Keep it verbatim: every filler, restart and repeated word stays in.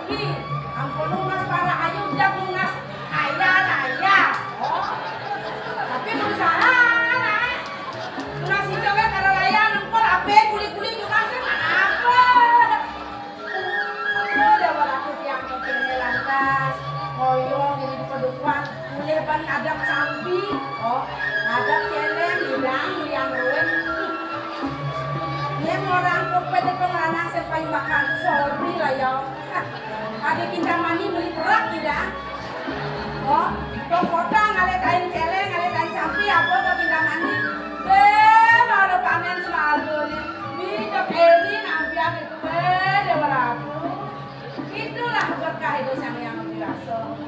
Ih, ampun, Mas, para ayu jak lunas kaya raya. Oh. Tapi berusaha, nah. Lunas itu kan karena raya nempel apa kulit-kulit juga sih apa. Udah berlaku tiang ke sini lantas. Koyong ini di pedukuhan. Mulai ban ngadap sampi. Oh, ngadap celeng, hidang, liang ruwet. Yen orang kupit itu ngelanang sepayu makan. Sorry lah ya. Ada Kintamani beli perak tidak? Oh, kok kota ngalih kain celeng, ngalih kain sampi, apa kok Kintamani? Be, mau ada panen semalu nih. Bijak Eli nampian itu be, dia berlaku. Itulah berkah itu sang yang biasa.